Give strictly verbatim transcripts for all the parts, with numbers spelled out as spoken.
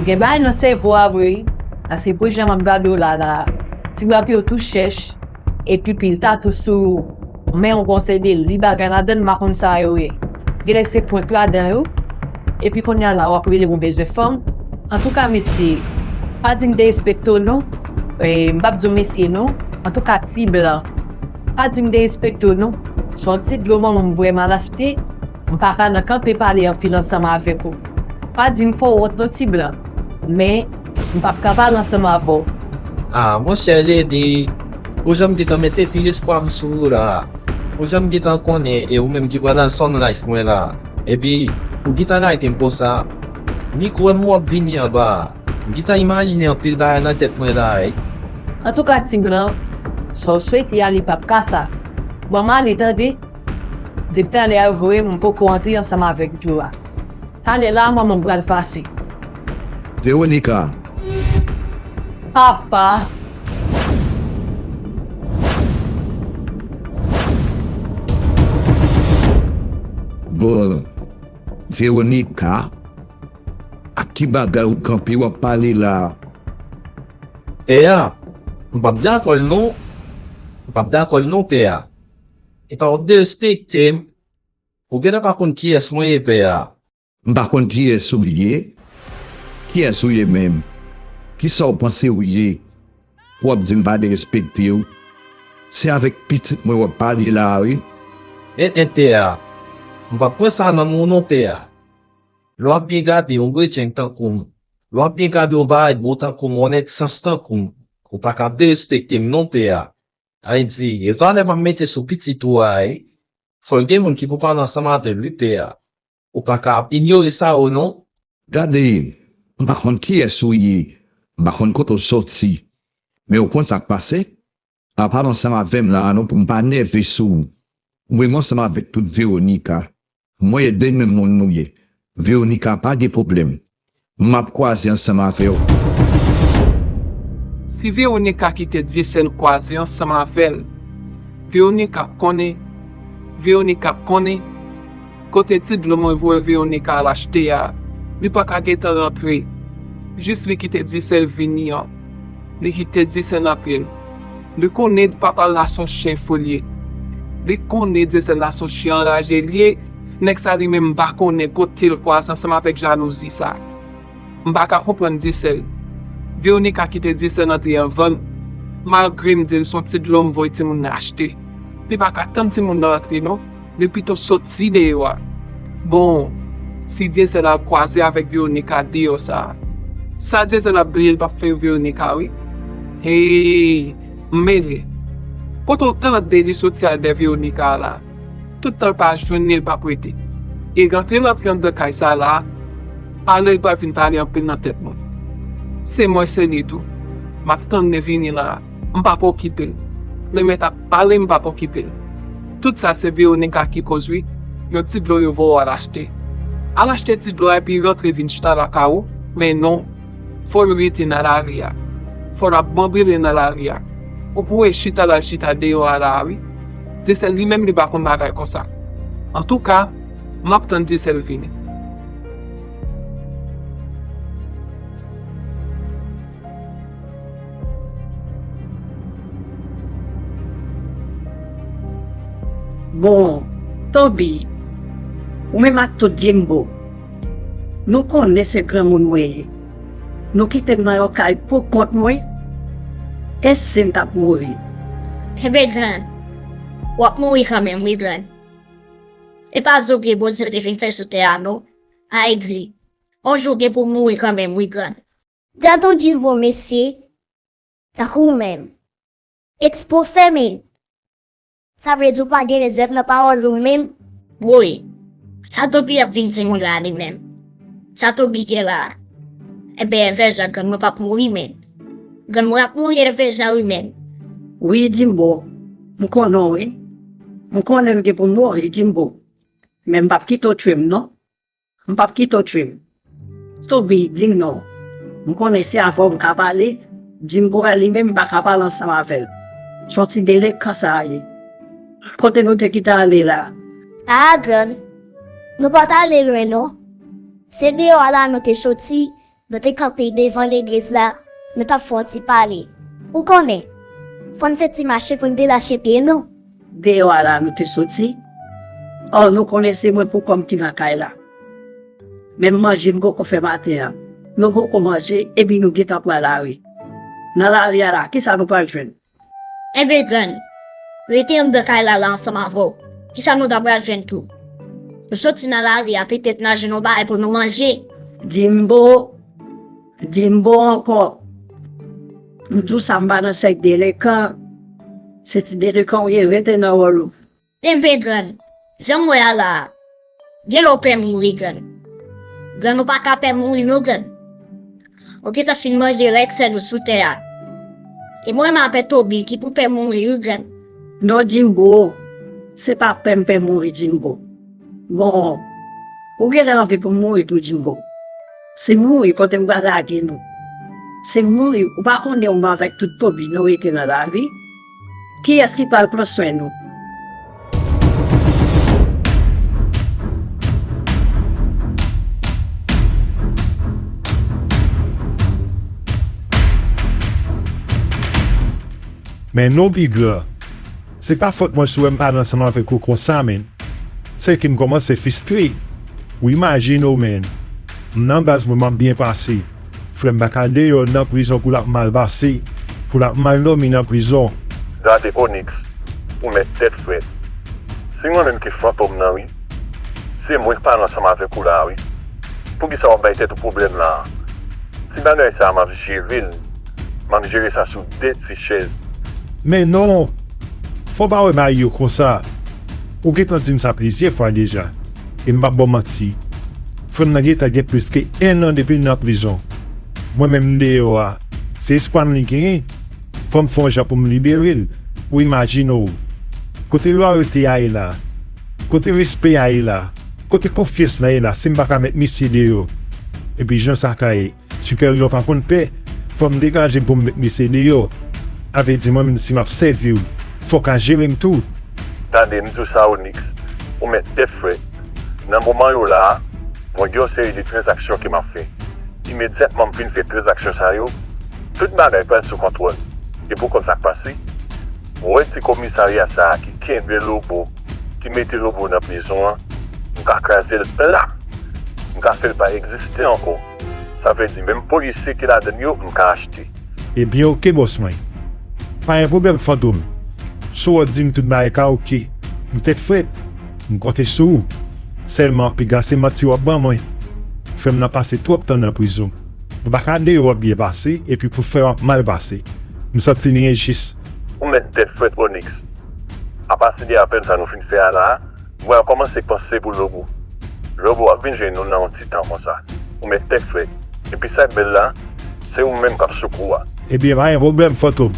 Gen bagay nan sèvo a vre wi. Paske pou jan m ap gade w la la, ti bab yo tou chèch, epi pil tatou sou men w, konsède li bagay ladan l, m pa konn sa yo ye. Genlè se prank ladan yo. Epi kounye a la, w ap rele m ou bezwen fanm. Antouka, mesye, pa di m derespekte w non. E, m p ap di w mesye non. Antouka, ti blan, pa di m derespekte w non. Se yon ti dlo manman m vrèman al achte. M pa ka nan kanpe pale anpil ansanm avèk ou. Pa di m fè w wont non, ti blan. Men, m p ap ka pale ansanm avè w. Ah, monchè Lady, pou jan m gentan mete pil espwa m sou ou la, pou jan m gentan konnen e ou menm ki pral al sòm life mwen la, epi ou gentan lage m konsa, ni kwè m w ap vini anba a. M gentan imajine anpil bagay nan tèt mwen la wi. Antouka, ti blan, sa w swete a li p ap ka sa. Ban m ale tande. Depi talè a yo voye m, m poko antre ansanm avèk dlo a. Talè la, manman m pral fache. Veronica. Papa. Bon, Veronica, ak ki bagay ou kanpe w ap pale la? Pè a, m p ap dakò l non. M p ap dakò l non, pè a. E pa w derespekte m. Ou genlè pa konn kiyès mwen ye, pè a. M pa konn kiyès ou ye. Kiyès ou ye menm? Kisa w panse w ye? W ap di m pa derespekte w? Se avèk pitit mwen w ap pale la a wi. Enten, pè a, m p ap pran sa nan men w non, pè a. Lè w ap byen gade yon gretyen tankou m, lè w ap byen gade yon bagay bon tankou m, yon nèg sans tankou m, ou pa ka ap derespekte m non, pè a. Ayiti, e valè m ap mete sou pitit ou a, wi. Fò l gen moun ki pou pale ansanm avè l, wi, pè a. Ou pa ka ap inyore sa yo, non. Gade, m pa konn kiyès ou ye, m pa konn kote w soti, men ou konn sa k pase? Pa pale ansanm avè m la a non, pou m pa nève sou ou. Ou menm ansanm avèk tout Veronica. Mwen e de menm moun nou ye. Veronica, pa gen pwoblèm. M ap kwaze ansanm avè w. Si Veronica kite Dyesèl kwaze ansanm avè l, Veronica konnen, Veronica konnen kote ti dlo mwen voye Veronica al achte a, li pa ka gentan rantre jis li kite Dyesèl vini an. Li kite Dyesèl antre l. Li konnen papa l la se yon chen fou l ye. Li konnen Dyesèl la se yon chen anraje l ye. Nèg sa li menm m pa konnen kote l kwaze ansanm avèk jalouzi sa. M pa ka konprann Dyesèl. Veronica kite Dyesèl antre anvan l. Malgre m di l se yon ti dlo m voye timoun nan achte, li pa ka tann timoun nan antre non. Li pito soti deyò a. Bon, si Dyesèl al kwaze avèk Veronica deyò sa a, sa Dyesèl ap bliye l p ap fè Veronica wi. Hey, m mele. Kote w tande li soti al dèyè Veronica a la? Tout tan l pa jwenn li, l p ap rete. E rantre l antre anndan kay sa la, pale l pral vin pale anpil nan tèt mwen. Se mwen, se li tou. M ap tann li vini la a. M p ap okipe l. Li mèt ap pale, m p ap okipe l. Tout sa se Veronica ki koz wi. Yon ti dlo yo voye w al achte. Al achte ti dlo a epi rantre vin chita lakay ou. Men non. Fò l rete nan lari a. Fò l ap manbile nan lari a. Ou pou wè chita l al chita deyò a la a wi. Dyesèl li menm li pa konn bagay konsa. Antouka, m ap tann Dyesèl vini. Bon, Toby, ou menm ak tout Jimbo, nou konnen se granmoun mwen ye. Nou kite m nan yon kay poukont mwen, e si m t ap mouri? Enben, grann, w ap mouri kanmenm, wi, grann. E pa bliye Bondye te vin fè sou tè a, non. Ayiti, yon jou w gen pou w mouri kanmenm, wi, grann. Tande w di l bon mesye, tankou w menm. Ekspo fèmen. Sa vle di w pa gen rezèv nan pawòl ou menm? Woy, sa Toby ap vin di moun la li menm? Sa Toby gen la a? Enben, Èvèja, grann mwen p ap mouri, men. Grann mwen ap mouri, Èvèja, wi, men. Wi, Jimbo, m konnen w, wi. M konnen m gen pou m mouri, Jimbo. Men m p ap kite w tchwe m, non. M p ap kite w tchwe m. Toby, di m non. M konnen se avè w m ka pale, Jimbo a li menm m pa ka pale ansanm avè l. Se yon ti delenkan sa a ye. Kote nou te kite ale la? A, grann, nou pa t ale lwen non. Se deyò a la nou te soti, Nou te kanpe devan legliz la, nou t ap fè yon ti pale. Ou konnen, fò n fè ti mache pou n delache pye nou. Deyò a la nou te soti. Ò, nou konnen se mwen pou kò m ki nan kay la. Menm manje m poko fè maten an. Nou poko manje, epi nou gentan pran lari. Nan lari a la, kisa nou pral jwenn? Enben, grann, rete anndan kay la, la ansanm avè w. Kisa nou ta pral jwenn tou? Nou soti nan lari a, petèt n a jwenn yon bagay pou nou manje. Jimbo, Jimbo ankò. M di w sa, m pa nan sèk delenkan. Se ti delenkan w ye, rete nan wòl ou. Enben, grann, jan m wè a la a, gen lè w pè mouri, grann. Grann, ou pa ka pè mouri non, grann. Ou gentan fin manje rès sèl ou sou tè a. E mwen menm avè Toby ki pou pè mouri, wi, grann. Non, Jimbo, se pa pè m pè mouri, Jimbo. Bon, ou genlè anvi pou m mouri tou, Jimbo. Se mouri kote m pral lage nou. Se mouri, ou pa konnen ou menm avèk tout Toby nou rete nan lavi. Kiyès ki pral pran swen nou? Men non, Big La, se pa fòt mwen si w wè m pale ansanm avèk ou konsa, men. Se ke m kòmanse fistre. Ou imajine w, men. M nan baz mwen, m ap byen pase. Frè m pa ka deyò nan prizon pou l ap mal pase, pou l ap mal dòmi nan prizon. Gade Onyx, ou mèt tèt frèt. Se mwen menm ki Fantom nan, wi. Se mwen k pale ansanm avèk ou la a, wi. Poukisa w ap bay tèt ou pwoblèm la a? Ti bagay sa a, m ap jere l. M ap jere sa sou de ti chèz. Men non! Fò w pa wè bagay yo konsa. Ou gentan di m sa plizyè fwa deja. E m p ap ba w manti. Frè m nan gentan gen plis ke ennan depi l nan prizon. Mwen menm m deyò a, se espwa m li genyen. Fò m fè yon jan pou m libere l. Ou imajine w. Kote lwayte a ye la? Kote respè a ye la? Kote konfyans la ye la si m pa ka met misye deyò? Epi jan sa ka ye, Siperyè pa konn pè. Fò m degaje m pou m met mesye deyò. A vle di mwen menm si m ap sèvi w, fò w ka jere m tou. Tande m di w sa Onyx, ou mèt tèt frèt. Nan moman yo la a, mwen gen yon seri de tranzaksyon ke m ap fè. Imedyatman m fin fè tranzaksyon sa yo, tout bagay pral sou kontwòl. E pou w konn sa k pase, mwen wè ti komisarya sa a ki kenbe Lobo, ki mete Lobo nan prizon an, m ka kraze l pla. M ka fè l pa egziste ankò. Sa vle di menm polisye ki ladann yo, m ka achte. Ebyen oke bòs mwen. Pa gen pwoblèm Fantom. Si w di m tout bagay ka oke, m tèt frèt. M konte sou ou. Sèlman piga se manti w ap ban mwen. Frè m nan pase twòp tan nan prizon. Ou pa ka deyò w ap byen pase epi pou frè w ap mal pase. M sot fin enjis. Ou mèt tèt frèt Onyx. Apati de apèl sa nou fin fè a la a, m pral kòmanse panse pou Lobo. Lobo ap vin jwenn nou nan yon ti tan konsa. Ou mèt tèt frèt. Epi sa k bèl la, se ou menm k ap sou kou a. Ebyen pa gen pwoblèm Fantom.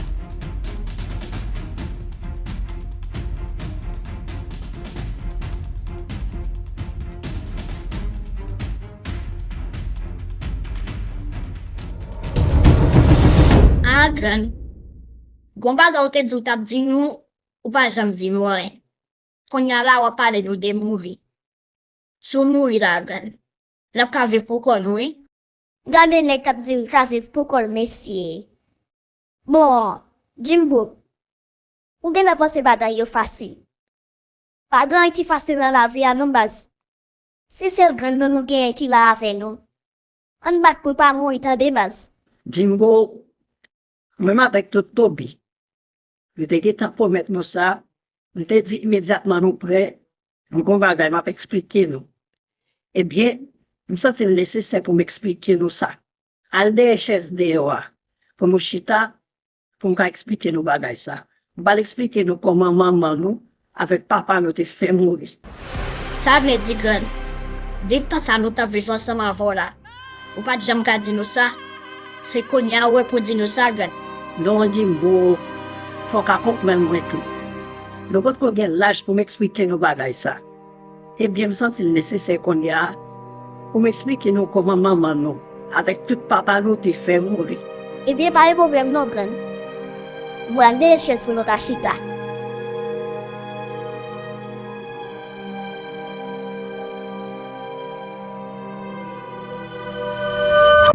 Ah grann, gon bagay ou te di w t ap di nou, ou pa janm di nou anyen. Kounye a la w ap pale nou de mouri. Si w mouri la grann, n ap ka viv pou kò nou wi. Gade nèg k ap di l ka viv pou kò l mesye. Bon, Jimbo, ou genlè panse bagay yo fasil. Pa gen anyen ki fasil nan lavi a non baz. Se sèl grenn nou nou genyen ki la avè nou. Ann bat pou l pa mouri tande baz. Jimbo, menm avèk tout Toby, nou te gentan pwomèt nou sa, nou te di imedyatman nou prè, nou gon bagay m ap eksplike nou. Ebyen, m santi l nesesè pou m eksplike nou sa. Al dèyè chèz deyò a pou nou chita, pou m ka eksplike nou bagay sa. M pral eksplike nou kòman manman nou avèk papa nou te fè mouri. Sa vle di grann, depi tan sa nou t ap viv ansanm avè w la, ou pa t janm ka di nou sa? Se kounye a ou wè pou di nou sa grann? Non Jimbo, fò w ka konprann mwen tou. Nou potko gen laj pou m eksplike nou bagay sa. Ebyen m santi l nesesè kounye a pou m eksplike nou kòman manman nou avèk tout papa nou te fè mouri. Ebyen pa gen pwoblèm non grann. M pral dèyè chèz pou nou ka chita.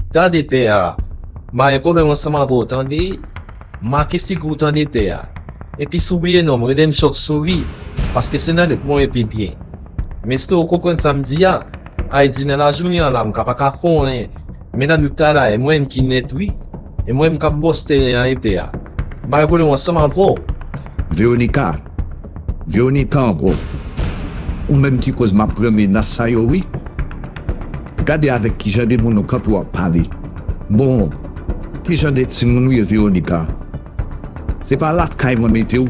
Gade pè a. M pa gen pwoblèm ansanm avè w, tande. Make figi w, tande pè a. Epi si w bliye non m, rele m Chòv Souri, paske se nan lèt mwen w epi byen. Men èske w konprann sa m di a? Ay di nan lajounen an la, m ka pa ka fè w anyen. Men nan nwit la la, e mwen menm ki nèt wi. E mwen menm k ap bòs tèren an, e pè a. M pa gen pwoblèm ansanm avè w. Veronica, Veronica ankò. Ou menm ki koz m ap pran menas sa yo wi. Gade avèk kijan de moun ou kanpe w ap pale. Bon, kijan de timoun ou ye Veronica? Se pa lakay mwen mete w.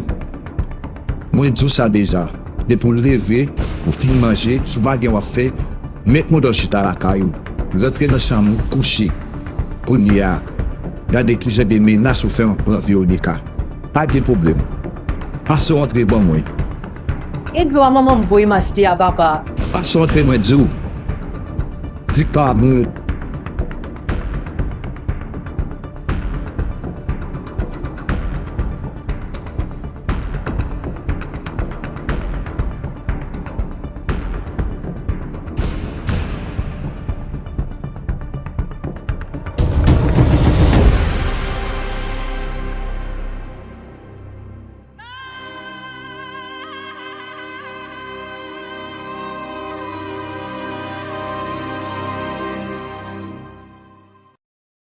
Mwen di w sa deja, depi w leve, ou fin manje, si w pa gen w ap fè, met mouda w chita lakay ou. Rantre nan chanm ou, kouche. Kounye a, gade kijan de menas ou fè m ap pran Veronica. Pa gen pwoblèm. Pase w antre ban mwen. E dlo a manman m voye m achte a papa. Pase w antre mwen di w. Di pa mwen